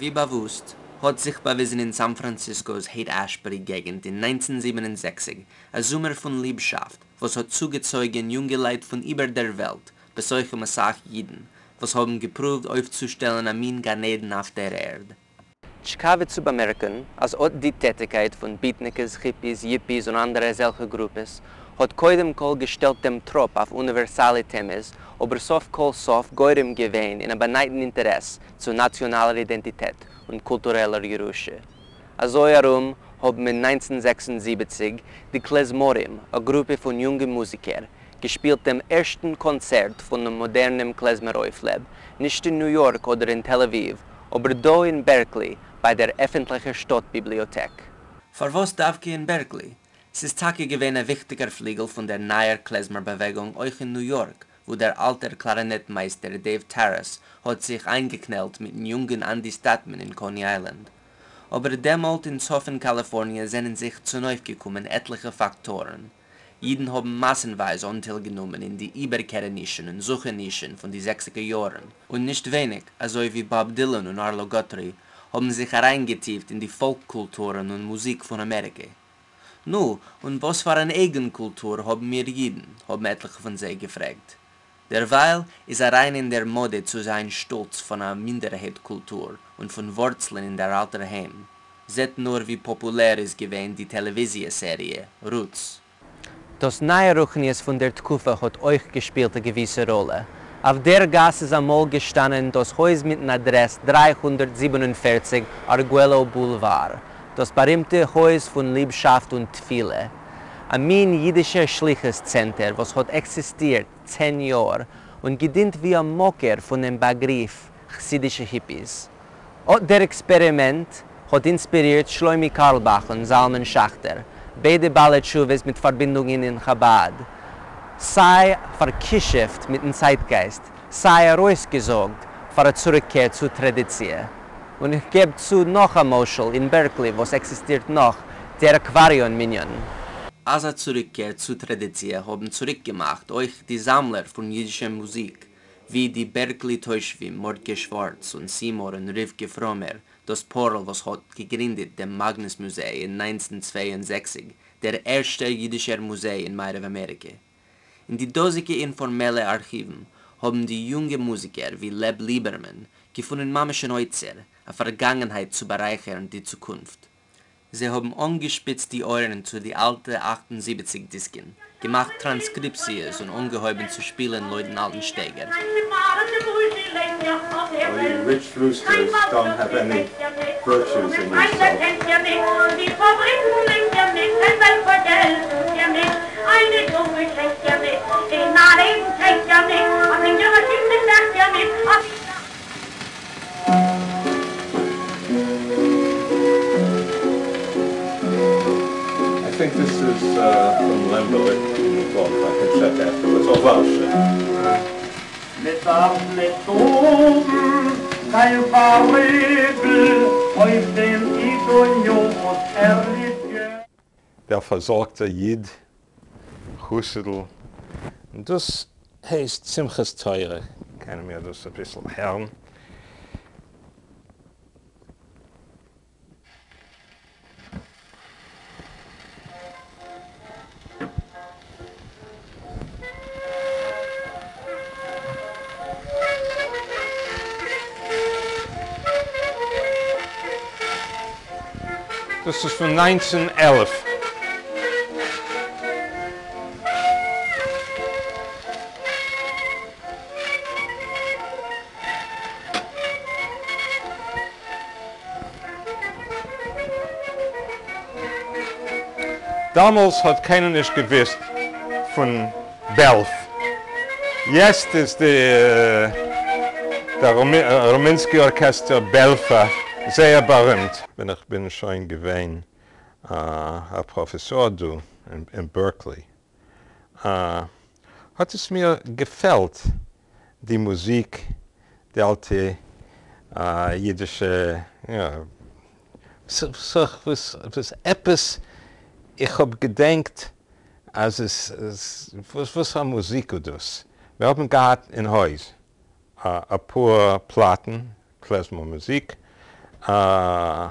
ווי באוואוסט, האט זיך באוויזן אין סאן פראנציסקא'ס העיט-אשבערי געגנט אין 1967 א זומער פון ליבשאפט וואס האט צוגעצויגן יונגעלייט פון איבער דער וועלט, בתוכם אסאך אידן, וואס האבן געפרואווט אויפצושטעלן א מין גן עדן אויף דער ערד. טשיקאווע צו באמערקן אז אט די טעטיקייט פון ביטניקעס, היפיס, יופיס און אנדערע אזעלכע גרופעס האט קודם כל געשטעלט דעם טראפ אויף אוניווערסאלע טעמעס, אבער סוף כל סוף גורם געווען אין א באנייטן אינטערעס צו נאציאנאלער אידענטיטעט און קולטורעלער ירושה. אזוי ארום האבן אין 1976 די קלעזמארים, א גרופע פון יונגע מוזיקער, געשפילט דעם ערשטן קאנצערט פונעם מאדערנעם קלעזמער אויפלעב, נישט אין ניו יארק אדער אין תל אביב, אבער דא אין בערקלי ביי דער עפנטליכער שטאט-ביבליאטעק. פארוואס דווקא אין בערקלי? ס'איז טאקע געווען א וויכטיגער פליגל פון דער נייער קלעזמער באוועגונג אויך אין ניו יארק, וואו דער אלטער קלארינעט-מייסטער דעיוו טאראס האט זיך איינגעקנעלט מיט'ן יונגן אנדי סטאטמאן אין קאני איילענד. אבער דעמאלט אין צפון קאליפארניע זענען זיך צונויפגעקומען עטליכע פאקטארן. אידן האבן מאסנווייז אנטיילגענומען אין די איבערקערענישן און זוכענישן פון די זעכציגער יארן, און נישט ווייניג, אזוי ווי באב דילאן און ארלא גאטרי, האבן זיך אריינגעטיפט אין די פאלק-קולטורן און מוזיק פון אמעריקע. נו, און וואס פאר אן אייגן קולטור האבן מיר אידן? האבן עטליכע פון זיי געפרעגט. דערווייל איז אריין אין דער מאדע צו זיין שטאלץ פון א מינדערהייט-קולטור און פון ווארצלען אין דער אלטער היים. זעט נאר ווי פאפולער איז געווען די טעלעוויזיע-סעריע רוטס. דאס נייע רוחניות פון דער תקופה האט אויך געשפילט א געוויסע ראלע. אויף דער גאס איז אמאל געשטאנען דאס הויז מיטן אדרעס 347 ארגועלא בולוואר, דאס בארימטע הויז פון ליבשאפט און תפילה, א מין אידישער שליחות-צענטער וואס האט עקזיסטירט 10 יאר און געדינט ווי א מקור פונעם באגריף חסידישע היפיס. אט דער עקספערימענט האט אינספירירט שלומי קארלבאך און זלמן שאכטער, ביידע בעלי תשובות מיט פארבינדונגען אין חבד, סיי פארכישופט מיטן צייטגייסט, סיי ארויסגעזאגט פאר א צוריקקער צו טראדיציע. און איך געב צו נאך א משל אין בערקלי וואס עקזיסטירט נאך, דער אקוואריאן מנין. אזא צוריקקער צו טראדיציע האבן צוריקגעמאכט אויך די זאמלער פון אידישער מוזיק, ווי די בערקלי תושבים מארטקע שווארץ און סימאר און רבקה פראמער, דאס פארל וואס האט געגרינדעט דעם מאגנוס מוזיי אין 1962, דער ערשטער אידישער מוזיי אין מערב אמעריקע. אין די דאזיגע אינפארמעלע ארכיוון האבן די יונגע מוזיקער ווי לעב ליבערמאן געפונען ממש אן אוצר, א פארגאנגענהייט צו בארייכערן די צוקונפט. זיי האבן אנגעשפיצט די אויערן צו די אלטע 78 דיסקן, געמאכט טראנסקריפציעס און אנגעהויבן צו שפילן לויטן אלטן שטייגער. Well, you rich roosters don't have any virtues in yourself. I think this is from Lemberg in the book. I can check afterwards. Or Varsha. מען דארף ניט האבן קיין פאראיבל אויף דעם אידעניו וואס ער איז גע. דער פארזארגטער איד, חסיד'ל, און דאס הייסט שמחת תורה, קענען מיר דאס אביסל הערן? דאס איז פון 1911. דאמאלס האט קיינער נישט געוויסט פון בעלף. יעצט איז די דער ראמינסקי ארקעסטער בעלפא זייער בארימט. ווען איך בין שוין געווען א פראפעסאר דא אין בערקלי האט עס מיר געפעלט די מוזיק, די אלטע אידישע, יא, וואס עפעס איך האב געדענקט אז עס, וואס פאר מוזיק איז דאס? מיר האבן געהאט אין הויז אפאר פלאטן, קלעזמער מוזיק. און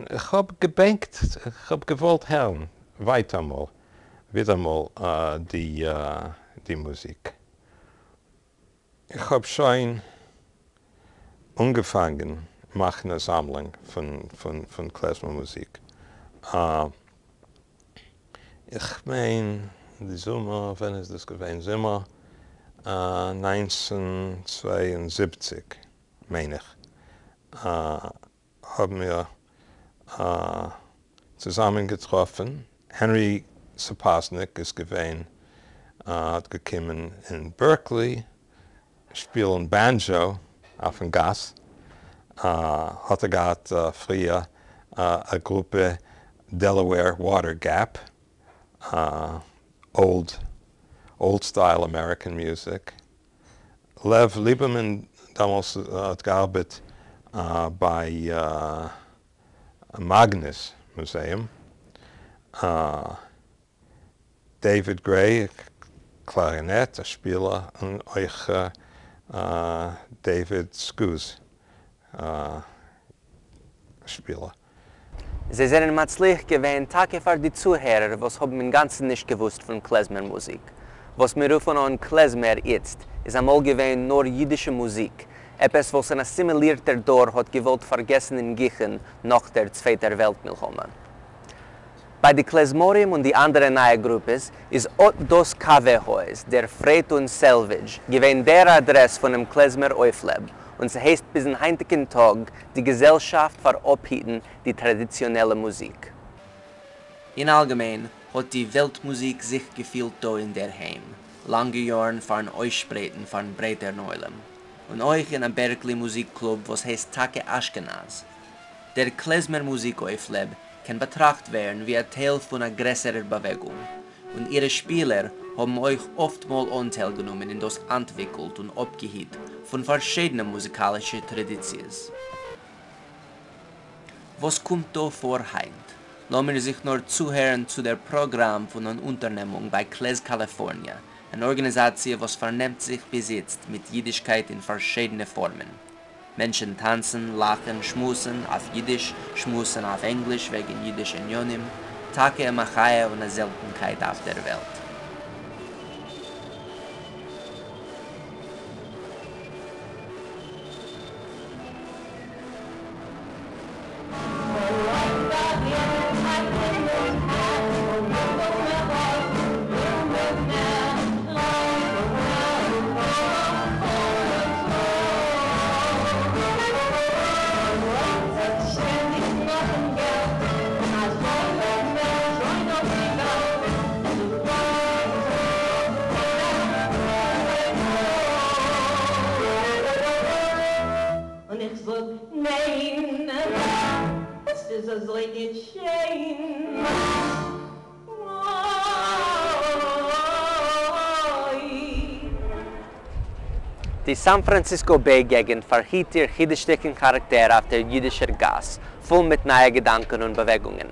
איך האב געבענקט, איך האב געוואלט הערן ווייטער מאל, ווידערמאל די די מוזיק. איך האב שוין אנגעפאנגען מאכן א זאמלונג פון פון פון קלעזמער מוזיק. איך מיין די זומער, ווען איז דאס געווען? זומער 1972 מיין איך, האבן מיר צוזאמען געטראפן, הענרי סאפאזניק איז געווען, האט געקומען אין בערקלי שפילן באנדזשא אויפן גאס, האט ער געהאט פריער א גרופע Delaware Water Gap, old old style American music. לעוו ליבערמאן דאמאלס האט געארבעט ביי מאגניס מוזעאום. דעיוויד גרעי, קלארינעט, א שפילער, און אויך דעיוויד סקוז, א שפילער. זיי זענען מצליח געווען טאקע פאר די צוהערער וואס האבן אינגאנצן נישט געוואוסט פון קלעזמער מוזיק. וואס מיר רופן אן קלעזמער איצט, איז אמאל געווען נאר אידישע מוזיק, עפעס וואס אן אסימילירטער דור האט געוואלט פארגעסן אין גיכן נאך דער צווייטער וועלט מלחמה. ביי די קלעזמורים און די אנדערע נייע גרופעס איז אט דאס קאווע הויז, דער פרעט און סעלווידזש, געווען דער אדרעס פונעם קלעזמער אויפלעב, און ס'הייסט ביזן היינטיגן טאג די געזעלשאפט פאר אפהיטן די טראדיציאנעלע מוזיק. אין אלגעמיין האט די וועלט מוזיק זיך געפילט דא אינדערהיים, לאנגע יארן פארן אויסשפרייטן פארן ברייטערן עולם, און אויך אין א בערקלי מוזיק קלוב וואס הייסט טאקע אשכנז. דער קלעזמער מוזיק אויפלעב קען באטראכט ווערן ווי א טייל פון א גרעסערער באוועגונג, און אירע שפילער האבן אויך אפטמאל אנטיילגענומען אין דאס אנטוויקלט און אפגעהיט פון פארשידענע מוזיקאלישע טראדיציעס. וואס קומט דא פאר היינט? לאמיר זיך נאר צוהערן צו דער פראגראם פון אן אונטערנעמונג ביי קלעז קאליפארניע, אן ארגאניזאציע וואס פארנעמט זיך ביז איצט מיט אידישקייט אין פארשידענע פארמען. מענטשן טאנצן, לאכן, שמועסן אויף אידיש, שמועסן אויף ענגליש וועגן אידישע ענינים, טאקע א מחיה און א זעלטנקייט אויף דער וועלט. די סאן פראנציסקא בעי געגנט פארהיט איר חידוש'דיגן כאראקטער אויף דער אידישער גאס, פול מיט נייע געדאנקען און באוועגונגען.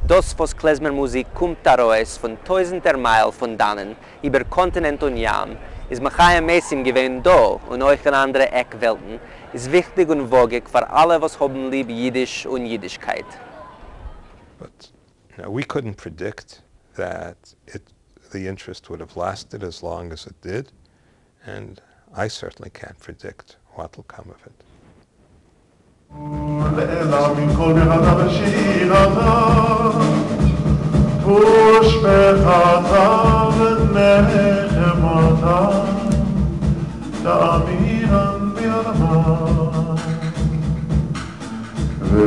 דאס וואס קלעזמער מוזיק קומט ארויס פון טויזנטער מייל פון דאנען, איבער קאנטינענט און ים, איז מחיה מתים געווען דא און אויך אין אנדערע עק וועלטן, איז וויכטיג און וואגיג פאר אלע וואס האבן ליב אידיש און אידישקייט. But we couldn't predict that it the interest would have lasted as long as it did, and I certainly can't predict what will come of it. ויאמרו